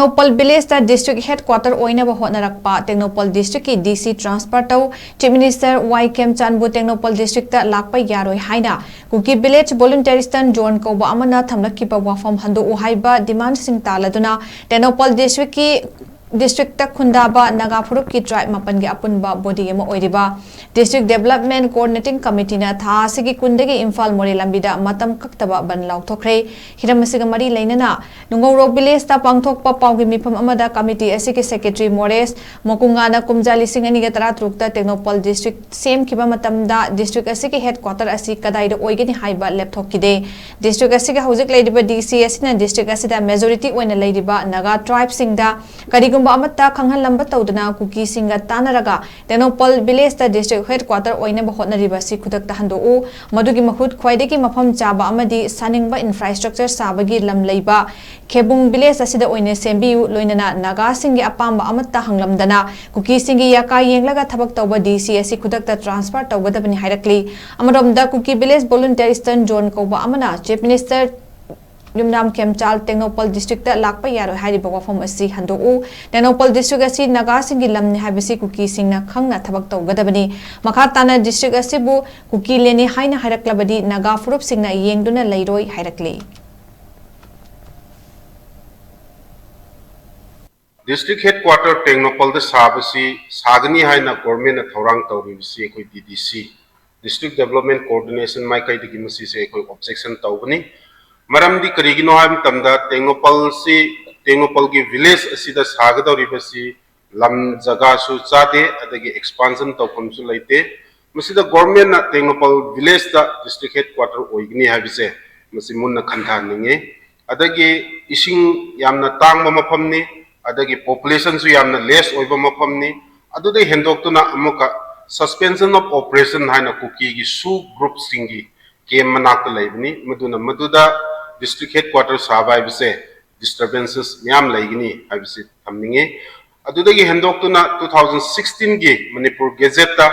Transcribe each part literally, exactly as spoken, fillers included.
Tengnoupal ꯚꯤꯂꯦꯖꯇ district headquarter ꯑꯣꯏꯅꯕ ꯍꯣꯠꯅꯔꯛꯄ ꯇꯦꯡꯅꯧꯄꯜ ꯗꯤꯁꯇ꯭ꯔꯤꯛꯀꯤ ꯗꯤ ꯁꯤ ꯇ꯭ꯔꯥꯟꯁꯐꯔ ꯇꯧ, ꯆꯤꯐ ꯃꯤꯅꯤꯁꯇꯔ ꯋꯥꯏ ꯈꯦꯝꯆꯥꯟꯕꯨ ꯇꯦꯡꯅꯧꯄꯜ ꯗꯤꯁꯇ꯭ꯔꯤꯛꯇ ꯂꯥꯛꯄ ꯌꯥꯔꯣꯏ ꯍꯥꯏꯅ ꯀꯨꯀꯤ ꯚꯤꯂꯦꯖ ꯚꯣꯂꯨꯟꯇꯤꯌꯔ ꯏꯁꯇꯔꯟ ꯖꯣꯟ ꯀꯧꯕ ꯑꯃꯅ ꯊꯝꯂꯛꯈꯤꯕ ꯋꯥꯐꯝ ꯍꯟꯗꯣꯛꯎ ꯍꯥꯏꯕ ꯗꯤꯃꯥꯟꯁꯤꯡ ꯇꯥꯜꯂꯗꯨꯅ ꯇꯦꯡꯅꯧꯄꯜ ꯗꯤꯁꯇ꯭ꯔꯤꯛꯀꯤ ꯗꯤꯁꯇ꯭ꯔꯤꯛꯇ ꯈꯨꯟꯗꯥꯕ ꯅꯥꯒꯥ ꯐꯨꯔꯨꯞꯀꯤ ꯇ꯭ꯔꯥꯏꯕ ꯃꯥꯄꯟꯒꯤ ꯑꯄꯨꯟꯕ ꯕꯣꯗꯤ ꯑꯃ ꯑꯣꯏꯔꯤꯕ ꯗꯤꯁꯇ꯭ꯔꯤꯛ ꯗꯦꯕꯂꯞꯃꯦꯟ ꯀꯣꯑꯣꯔꯗꯤꯅꯦꯇꯤꯡ ꯀꯃꯤꯇꯤꯅ ꯊꯥ ꯑꯁꯤꯒꯤ ꯀꯨꯟꯗꯒꯤ ꯏꯝꯐꯥꯜ ꯃꯣꯔꯦ ꯂꯝꯕꯤꯗ ꯃꯇꯝ ꯀꯛꯇꯕ ꯕꯟ ꯂꯥꯎꯊꯣꯛꯈ꯭ꯔꯦ꯫ ꯍꯤꯔꯝ ꯑꯁꯤꯒ ꯃꯔꯤ ꯂꯩꯅꯅ ꯅꯨꯡꯉꯧꯔꯣꯛ ꯚꯤꯂꯦꯖꯇ ꯄꯥꯡꯊꯣꯛꯄ ꯄꯥꯎꯒꯤ ꯃꯤꯐꯝ ꯑꯃꯗ ꯀꯃꯤꯇꯤ ꯑꯁꯤꯒꯤ ꯁꯦꯀ꯭ꯔꯦꯇꯔꯤ ꯃꯣꯔꯦꯁ ꯃꯣꯀꯨꯉꯥꯅ ꯀꯨꯝꯖꯥ ꯂꯤꯁꯤꯡ ꯑꯅꯤꯒ ꯇꯔꯥꯇꯔꯨꯛꯇ ꯇꯦꯡꯅꯧꯄꯜ ꯗꯤꯁꯇ꯭ꯔꯤꯛ ꯁꯦꯝꯈꯤꯕ ꯃꯇꯝꯗ ꯗꯤꯁꯇ꯭ꯔꯤꯛ ꯑꯁꯤꯒꯤ ꯍꯦꯗꯀ꯭ꯋꯥꯇꯔ ꯑꯁꯤ ꯀꯗꯥꯏꯗ ꯑꯣꯏꯒꯅꯤ ꯍꯥꯏꯕ ꯂꯦꯞꯊꯣꯛꯈꯤꯗꯦ꯫ ꯗꯤꯁꯇ꯭ꯔꯤꯛ ꯑꯁꯤꯒꯤ ꯍꯧꯖꯤꯛ ꯂꯩꯔꯤꯕ ꯗꯤ ꯁꯤ ꯑꯁꯤꯅ ꯗꯤꯁꯇ꯭ꯔꯤꯛ ꯑꯁꯤꯗ ꯃꯦꯖꯣꯔꯤꯇꯤ ꯑꯣꯏꯅ ꯂꯩꯔꯤꯕ ꯅꯥꯒꯥ ꯇ꯭ꯔꯥꯏꯕꯁꯤꯡꯗ ꯀꯔꯤꯒꯨꯝꯕ ꯑꯃꯠꯇ ꯈꯪꯍꯜꯂꯝꯕ ꯇꯧꯗꯅ ꯀꯨꯀꯤꯁꯤꯡꯒ ꯇꯥꯟꯅꯔꯒ ꯇꯦꯡꯅꯧꯄꯜ ꯚꯤꯂꯦꯖꯇ ꯗꯤꯁꯇ꯭ꯔꯤꯛ ꯍꯦꯗꯀ꯭ꯋꯥꯇꯔ ꯑꯣꯏꯅꯕ ꯍꯣꯠꯅꯔꯤꯕ ꯑꯁꯤ ꯈꯨꯗꯛꯇ ꯍꯟꯗꯣꯛꯎ꯫ ꯃꯗꯨꯒꯤ ꯃꯍꯨꯠ ꯈ꯭ꯋꯥꯏꯗꯒꯤ ꯃꯐꯝ ꯆꯥꯕ ꯑꯃꯗꯤ ꯁꯥꯅꯤꯡꯕ ꯏꯟꯐ꯭ꯔꯥꯁ꯭ꯇ꯭ꯔꯛꯆꯔ ꯁꯥꯕꯒꯤ ꯂꯝ ꯂꯩꯕ ꯈꯦꯕꯨꯡ ꯚꯤꯂꯦꯖ ꯑꯁꯤꯗ ꯑꯣꯏꯅ ꯁꯦꯝꯕꯤꯌꯨ, ꯂꯣꯏꯅꯅ ꯅꯥꯒꯥꯁꯤꯡꯒꯤ ꯑꯄꯥꯝꯕ ꯑꯃꯠꯇ ꯍꯪꯂꯝꯗꯅ ꯀꯨꯀꯤꯁꯤꯡꯒꯤ ꯌꯥꯀꯥ ꯌꯦꯡꯂꯒ ꯊꯕꯛ ꯇꯧꯕ ꯗꯤ ꯁꯤ ꯑꯁꯤ ꯈꯨꯗꯛꯇ ꯇ꯭ꯔꯥꯟꯁꯐꯔ ꯇꯧꯒꯗꯕꯅꯤ ꯍꯥꯏꯔꯛꯂꯤ꯫ ꯑꯃꯔꯣꯝꯗ ꯀꯨꯀꯤ ꯚꯤꯂꯦꯖ ꯚꯣꯂꯨꯟꯇꯤꯌꯔ ꯏꯁꯇꯔꯟ ꯖꯣꯟ ꯀꯧꯕ ꯑꯃꯅ ꯆꯤꯐ ꯃꯤꯅꯤꯁꯇꯔ ꯌꯨꯝꯅꯥꯝ ꯈꯦꯝꯆꯥꯜ ꯇꯦꯡꯅꯧꯄꯜ ꯗꯤꯁꯇ꯭ꯔꯤꯛꯇ ꯂꯥꯛꯄ ꯌꯥꯔꯣꯏ ꯍꯥꯏꯔꯤꯕ ꯋꯥꯐꯝ ꯑꯁꯤ ꯍꯟꯗꯣꯛꯎ꯫ ꯇꯦꯡꯅꯧꯄꯜ ꯗꯤꯁꯇ꯭ꯔꯤꯛ ꯑꯁꯤ ꯅꯥꯒꯥꯁꯤꯡꯒꯤ ꯂꯝꯅꯤ ꯍꯥꯏꯕꯁꯤ ꯀꯨꯀꯤꯁꯤꯡꯅ ꯈꯪꯅ ꯊꯕꯛ ꯇꯧꯒꯗꯕꯅꯤ꯫ ꯃꯈꯥ ꯇꯥꯅ ꯗꯤꯁꯇ꯭ꯔꯤꯛ ꯑꯁꯤꯕꯨ ꯀꯨꯀꯤ ꯂꯦꯟꯅꯤ ꯍꯥꯏꯅ ꯍꯥꯏꯔꯛꯂꯕꯗꯤ ꯅꯥꯒꯥ ꯐꯨꯔꯨꯞꯁꯤꯡꯅ ꯌꯦꯡꯗꯨꯅ ꯂꯩꯔꯣꯏ ꯍꯥꯏꯔꯛꯂꯤ꯫ ꯗꯤꯁꯇ꯭ꯔꯤꯛ ꯍꯦꯗꯀ꯭ꯋꯥꯇꯔ ꯇꯦꯡꯅꯧꯄꯜꯗ ꯁꯥꯕꯁꯤ ꯁꯥꯒꯅꯤ ꯍꯥꯏꯅ ꯒꯣꯔꯃꯦꯟꯅ ꯊꯧꯔꯥꯡ ꯇꯧꯔꯤꯕꯁꯤ ꯑꯩꯈꯣꯏ ꯗꯤ ꯗꯤ ꯁꯤ, ꯗꯤꯁꯇ꯭ꯔꯤꯛ ꯗꯦꯕꯂꯞꯃꯦꯟ ꯀꯣꯑꯣꯔꯗꯤꯅꯦꯁꯟ ꯃꯥꯏꯀꯩꯗꯒꯤ ꯃꯁꯤꯁꯦ ꯑꯩꯈꯣꯏ ꯑꯣꯕꯖꯦꯛꯁꯟ ꯇꯧꯕꯅꯤ꯫ ꯃꯔꯝꯗꯤ ꯀꯔꯤꯒꯤꯅꯣ ꯍꯥꯏꯕ ꯃꯇꯝꯗ ꯇꯦꯡꯅꯧꯄꯜꯁꯤ, ꯇꯦꯡꯅꯧꯄꯜꯒꯤ ꯚꯤꯂꯦꯖ ꯑꯁꯤꯗ ꯁꯥꯒꯗꯧꯔꯤꯕꯁꯤ ꯂꯝ ꯖꯒꯥꯁꯨ ꯆꯥꯗꯦ, ꯑꯗꯒꯤ ꯑꯦꯛꯁꯄꯥꯟꯁꯟ ꯇꯧꯐꯝꯁꯨ ꯂꯩꯇꯦ꯫ ꯃꯁꯤꯗ ꯒꯣꯔꯃꯦꯟꯅ ꯇꯦꯡꯅꯧꯄꯜ ꯚꯤꯂꯦꯖꯇ ꯗꯤꯁꯇ꯭ꯔꯤꯛ ꯍꯦꯗꯀ꯭ꯋꯥꯇꯔ ꯑꯣꯏꯒꯅꯤ ꯍꯥꯏꯕꯁꯦ ꯃꯁꯤ ꯃꯨꯟꯅ ꯈꯟꯊꯍꯟꯅꯤꯡꯉꯤ꯫ ꯑꯗꯒꯤ ꯏꯁꯤꯡ ꯌꯥꯝꯅ ꯇꯥꯡꯕ ꯃꯐꯝꯅꯤ, ꯑꯗꯒꯤ ꯄꯣꯄꯨꯂꯦꯁꯟꯁꯨ ꯌꯥꯝꯅ ꯂꯦꯁ ꯑꯣꯏꯕ ꯃꯐꯝꯅꯤ꯫ ꯑꯗꯨꯗꯩ ꯍꯦꯟꯗꯣꯛꯇꯨꯅ ꯑꯃꯨꯛꯀ ꯁꯁꯄꯦꯟꯁꯟ ꯑꯣꯐ ꯑꯣꯄꯔꯦꯁꯟ ꯍꯥꯏꯅ ꯀꯨꯀꯤꯒꯤ ꯁꯨ ꯒ꯭ꯔꯨꯞꯁꯤꯡꯒꯤ ꯀꯦꯝ ꯃꯅꯥꯛꯇ ꯂꯩꯕꯅꯤ꯫ ꯃꯗꯨꯅ ꯃꯗꯨꯗ ꯗꯤꯁꯇ꯭ꯔꯤꯛ ꯍꯦꯗꯀ꯭ꯋꯥꯇꯔ ꯁꯥꯕ ꯍꯥꯏꯕꯁꯦ ꯗꯤꯁꯇꯔꯕꯦꯟꯁꯦꯁ ꯃꯌꯥꯝ ꯂꯩꯒꯅꯤ ꯍꯥꯏꯕꯁꯤ ꯊꯝꯅꯤꯡꯉꯤ꯫ ꯑꯗꯨꯗꯒꯤ ꯍꯦꯟꯗꯣꯛꯇꯨꯅ two thousand sixteen ꯒꯤ ꯃꯅꯤꯄꯨꯔ ꯒꯦꯖꯦꯠꯇ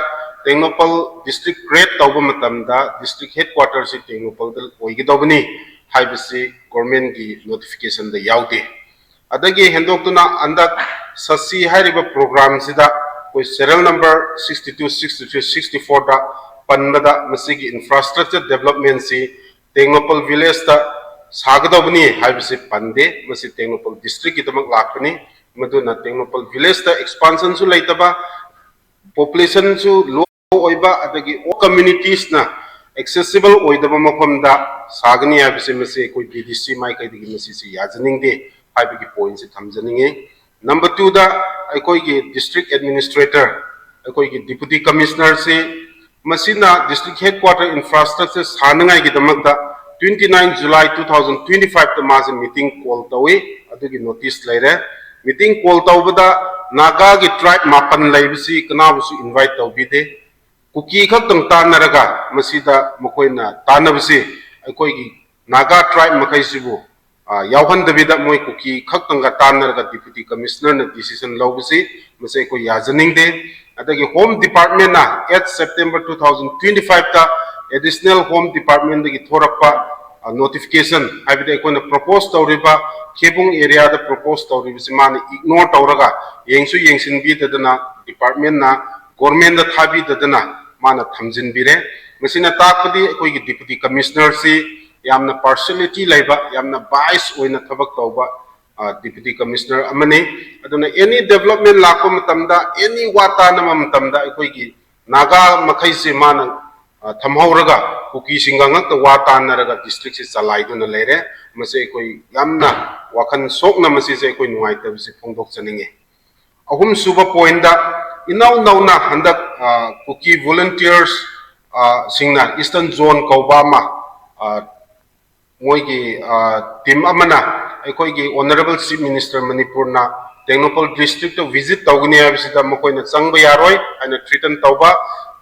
ꯇꯦꯡꯅꯧꯄꯜ ꯗꯤꯁꯇ꯭ꯔꯤꯛ ꯀ꯭ꯔꯤꯌꯦꯠ ꯇꯧꯕ ꯃꯇꯝꯗ ꯗꯤꯁꯇ꯭ꯔꯤꯛ ꯍꯦꯗꯀ꯭ꯋꯥꯇꯔꯁꯤ ꯇꯦꯡꯅꯧꯄꯜꯗ ꯑꯣꯏꯒꯗꯧꯕꯅꯤ ꯍꯥꯏꯕꯁꯤ ꯒꯣꯔꯃꯦꯟꯒꯤ ꯅꯣꯇꯤꯐꯤꯀꯦꯁꯟꯗ ꯌꯥꯎꯗꯦ꯫ ꯑꯗꯒꯤ ꯍꯦꯟꯗꯣꯛꯇꯨꯅ ꯍꯟꯗꯛ ꯁꯁꯤ ꯍꯥꯏꯔꯤꯕ ꯄ꯭ꯔꯣꯒ꯭ꯔꯥꯝꯁꯤꯗ ꯑꯩꯈꯣꯏ serial number sixty two, sixty three, sixty fourꯗ ꯄꯟꯕꯗ ꯃꯁꯤꯒꯤ ꯏꯟꯐ꯭ꯔꯥꯁ꯭ꯇ꯭ꯔꯛꯆꯔ ꯗꯦꯕꯂꯞꯃꯦꯟꯁꯤ ꯇꯦꯡꯅꯧꯄꯜ ꯚꯤꯂꯦꯖꯇ ꯁꯥꯒꯗꯧꯕꯅꯤ ꯍꯥꯏꯕꯁꯤ ꯄꯟꯗꯦ꯫ ꯃꯁꯤ ꯇꯦꯡꯅꯧꯄꯜ ꯗꯤꯁꯇ꯭ꯔꯤꯛꯀꯤꯗꯃꯛ ꯂꯥꯛꯄꯅꯤ꯫ ꯃꯗꯨꯅ ꯇꯦꯡꯅꯧꯄꯜ ꯚꯤꯂꯦꯖꯇ ꯑꯦꯛꯁꯄꯥꯟꯁꯟꯁꯨ ꯂꯩꯇꯕ, ꯄꯣꯄꯨꯂꯦꯁꯟꯁꯨ ꯂꯣ ꯑꯣꯏꯕ, ꯑꯗꯒꯤ ꯑꯣꯜ ꯀꯝꯃ꯭ꯌꯨꯅꯤꯇꯤꯁꯅ ꯑꯦꯛꯁꯦꯁꯤꯕꯜ ꯑꯣꯏꯗꯕ ꯃꯐꯝꯗ ꯁꯥꯒꯅꯤ ꯍꯥꯏꯕꯁꯤ ꯃꯁꯤ ꯑꯩꯈꯣꯏ ꯕꯤ ꯗꯤ ꯁꯤ ꯃꯥꯏꯀꯩꯗꯒꯤ ꯃꯁꯤꯁꯤ ꯌꯥꯖꯅꯤꯡꯗꯦ ꯍꯥꯏꯕꯒꯤ ꯄꯣꯏꯟꯠꯁꯤ ꯊꯝꯖꯅꯤꯡꯉꯤ꯫ ꯅꯝꯕꯔ ꯇꯨꯗ ꯑꯩꯈꯣꯏꯒꯤ ꯗꯤꯁꯇ꯭ꯔꯤꯛ ꯑꯦꯗꯃꯤꯅꯤꯁꯇ꯭ꯔꯦꯇꯔ, ꯑꯩꯈꯣꯏꯒꯤ ꯗꯤꯄꯨꯇꯤ ꯀꯃꯤꯁꯅꯔꯁꯤ ꯃꯁꯤꯅ ꯗꯤꯁꯇ꯭ꯔꯤꯛ ꯍꯦꯗꯀ꯭ꯋꯥꯇꯔ ꯏꯟꯐ꯭ꯔꯥꯁ꯭ꯇ꯭ꯔꯛꯆꯔ ꯁꯥꯅꯉꯥꯏꯒꯤꯗꯃꯛꯇ twenty nine July two thousand twenty fiveꯇ ꯃꯥꯁꯦ ꯃꯤꯇꯤꯡ ꯀꯣꯜ ꯇꯧꯏ꯫ ꯑꯗꯨꯒꯤ ꯅꯣꯇꯤꯁ ꯂꯩꯔꯦ꯫ ꯃꯤꯇꯤꯡ ꯀꯣꯜ ꯇꯧꯕꯗ ꯅꯥꯒꯥꯒꯤ ꯇ꯭ꯔꯥꯏꯕ ꯃꯥꯄꯟ ꯂꯩꯕꯁꯤ ꯀꯅꯥꯕꯨꯁꯨ ꯏꯟꯚꯥꯏꯠ ꯇꯧꯕꯤꯗꯦ꯫ ꯀꯨꯀꯤ ꯈꯛꯇꯪ ꯇꯥꯟꯅꯔꯒ ꯃꯁꯤꯗ ꯃꯈꯣꯏꯅ ꯇꯥꯟꯅꯕꯁꯤ ꯑꯩꯈꯣꯏꯒꯤ ꯅꯥꯒꯥ ꯇ꯭ꯔꯥꯏꯕ ꯃꯈꯩꯁꯤꯕꯨ, ꯑ, ꯌꯥꯎꯍꯟꯗꯕꯤꯗ ꯃꯣꯏ ꯀꯨꯀꯤ ꯈꯛꯇꯪꯒ ꯇꯥꯟꯅꯔꯒ ꯗꯤꯄꯨꯇꯤ ꯀꯃꯤꯁꯅꯔꯅ ꯗꯤꯁꯤꯖꯟ ꯂꯧꯕꯁꯤ ꯃꯁꯤ ꯑꯩꯈꯣꯏ ꯌꯥꯖꯅꯤꯡꯗꯦ꯫ ꯑꯗꯒꯤ ꯍꯣꯝ ꯗꯤꯄꯥꯔꯠꯃꯦꯟꯅ eight September two thousand twenty fiveꯇ ꯑꯦꯗꯤꯁꯅꯦꯜ ꯍꯣꯝ ꯗꯤꯄꯥꯔꯠꯃꯦꯟꯗꯒꯤ ꯊꯣꯔꯛꯄ, ꯑ, ꯅꯣꯇꯤꯐꯤꯀꯦꯁꯟ, ꯍꯥꯏꯕꯗꯤ ꯑꯩꯈꯣꯏꯅ ꯄ꯭ꯔꯣꯄꯣꯁ ꯇꯧꯔꯤꯕ, ꯈꯦꯕꯨꯡ ꯑꯦꯔꯤꯌꯥꯗ ꯄ꯭ꯔꯣꯄꯣꯁ ꯇꯧꯔꯤꯕꯁꯤ ꯃꯥꯅ ꯏꯒꯅꯣꯔ ꯇꯧꯔꯒ, ꯌꯦꯡꯁꯨ ꯌꯦꯡꯁꯤꯟꯕꯤꯗꯗꯅ, ꯗꯤꯄꯥꯔꯠꯃꯦꯟꯅ, ꯒꯣꯔꯃꯦꯟꯗ ꯊꯥꯕꯤꯗꯗꯅ ꯃꯥꯅ ꯊꯝꯖꯤꯟꯕꯤꯔꯦ꯫ ꯃꯁꯤꯅ ꯇꯥꯛꯄꯗꯤ ꯑꯩꯈꯣꯏꯒꯤ ꯗꯤꯄꯨꯇꯤ ꯀꯃꯤꯁꯅꯔꯁꯤ ꯌꯥꯝꯅ ꯄꯥꯔꯁꯤꯌꯦꯂꯤꯇꯤ ꯂꯩꯕ, ꯌꯥꯝꯅ ꯕꯥꯏꯁ ꯑꯣꯏꯅ ꯊꯕꯛ ꯇꯧꯕ, ꯑ, ꯗꯤꯄꯨꯇꯤ ꯀꯃꯤꯁꯅꯔ ꯑꯃꯅꯤ꯫ ꯑꯗꯨꯅ ꯑꯦꯅꯤ ꯗꯦꯕꯂꯞꯃꯦꯟ ꯂꯥꯛꯄ ꯃꯇꯝꯗ, ꯑꯦꯅꯤ ꯋꯥ ꯇꯥꯅꯕ ꯃꯇꯝꯗ ꯑꯩꯈꯣꯏꯒꯤ ꯅꯥꯒꯥ ꯃꯈꯩꯁꯦ ꯃꯥꯅ, ꯑ, ꯊꯝꯍꯧꯔꯒ ꯀꯨꯀꯤꯁꯤꯡꯒ ꯉꯛꯇ ꯋꯥ ꯇꯥꯟꯅꯔꯒ ꯗꯤꯁꯇ꯭ꯔꯤꯛꯁꯤ ꯆꯂꯥꯏꯗꯨꯅ ꯂꯩꯔꯦ꯫ ꯃꯁꯤ ꯑꯩꯈꯣꯏ ꯌꯥꯝꯅ ꯋꯥꯈꯜ ꯁꯣꯛꯅ ꯃꯁꯤꯁꯦ ꯑꯩꯈꯣꯏ ꯅꯨꯡꯉꯥꯏꯇꯕꯁꯤ ꯐꯣꯡꯗꯣꯛꯆꯅꯤꯡꯉꯤ꯫ ꯑꯍꯨꯝꯁꯨꯕ ꯄꯣꯏꯟꯠꯇ, ꯏꯅꯧ ꯅꯧꯅ ꯍꯟꯗꯛ, ꯑ, ꯀꯨꯀꯤ ꯚꯣꯂꯨꯟꯇꯤꯌꯔꯁ, ꯑ, ꯁꯤꯡꯅ ꯏꯁꯇꯔꯟ ꯖꯣꯟ ꯀꯧꯕ ꯑꯃ, ꯑ, ꯃꯣꯏꯒꯤ, ꯑ, ꯇꯤꯝ ꯑꯃꯅ ꯑꯩꯈꯣꯏꯒꯤ ꯑꯣꯅꯔꯦꯕꯜ ꯆꯤꯐ ꯃꯤꯅꯤꯁꯇꯔ ꯃꯅꯤꯄꯨꯔꯅ ꯇꯦꯡꯅꯧꯄꯜ ꯗꯤꯁꯇ꯭ꯔꯤꯛꯇ ꯚꯤꯖꯤꯠ ꯇꯧꯒꯅꯤ ꯍꯥꯏꯕꯁꯤꯗ ꯃꯈꯣꯏꯅ ꯆꯪꯕ ꯌꯥꯔꯣꯏ ꯍꯥꯏꯅ ꯊ꯭ꯔꯤꯇꯟ ꯇꯧꯕ,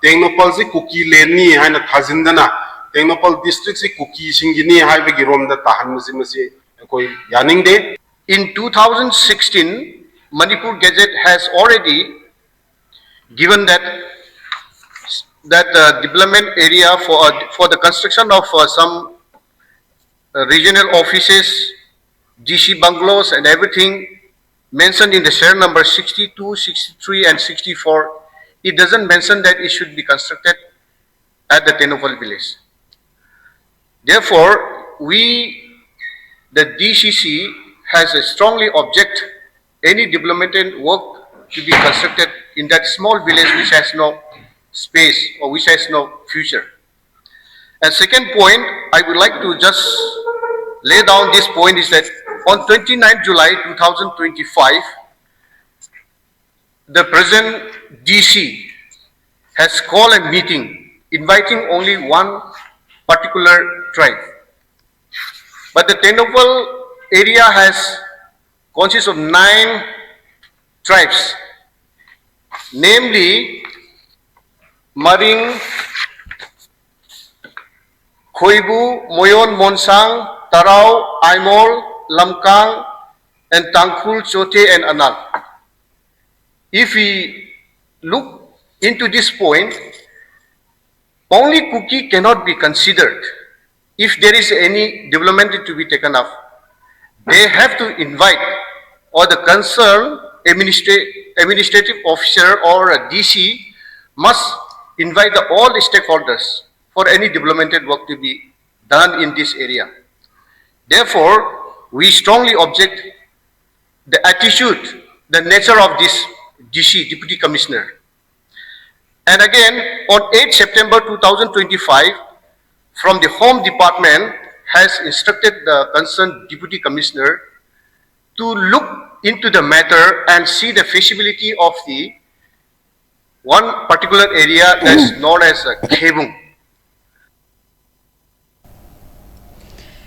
ꯇꯦꯡꯅꯧꯄꯜꯁꯤ ꯀꯨꯀꯤ ꯂꯦꯟꯅꯤ ꯍꯥꯏꯅ ꯊꯥꯖꯤꯟꯗꯅ ꯇꯦꯡꯅꯧꯄꯜ ꯗꯤꯁꯇ꯭ꯔꯤꯛꯁꯤ ꯀꯨꯀꯤꯁꯤꯡꯒꯤꯅꯤ ꯍꯥꯏꯕꯒꯤ ꯔꯣꯝꯗ ꯇꯥꯍꯟꯕꯁꯤ ꯃꯁꯤ ꯑꯩꯈꯣꯏ ꯌꯥꯅꯤꯡꯗꯦ꯫ In two thousand sixteen, Manipur Gazette has already given that, that the development area for, uh, for the construction of, uh, some, uh, regional offices D C bungalows and everything mentioned in the serial number sixty-two, sixty-three, and sixty-four, it doesn't mention that it should be constructed at the Tengnoupal village. Therefore, we, the D C C, has a strongly object any developmental work to be constructed in that small village which has no space or which has no future. And second point, I would like to just lay down this point is that on twenty-ninth July two thousand twenty-five, the present D C has called a meeting inviting only one particular tribe. But the Tengnoupal area has consists of nine tribes, namely Maring, Khoibu, Moyon, Monsang, Tarao, Aimol, Lamkang, and Tangkhul, Chothe, and Anal. If we look into this point, only Kuki cannot be considered if there is any development to be taken up. They have to invite, or the concerned administra-, administrative officer or a D C must invite the, all the stakeholders for any developmental work to be done in this area. Therefore, we strongly object the attitude, the nature of this D C, Deputy Commissioner. And again, on eighth September two thousand twenty-five, from the Home Department has instructed the concerned Deputy Commissioner to look into the matter and see the feasibility of the one particular area that's known as uh, Khebung.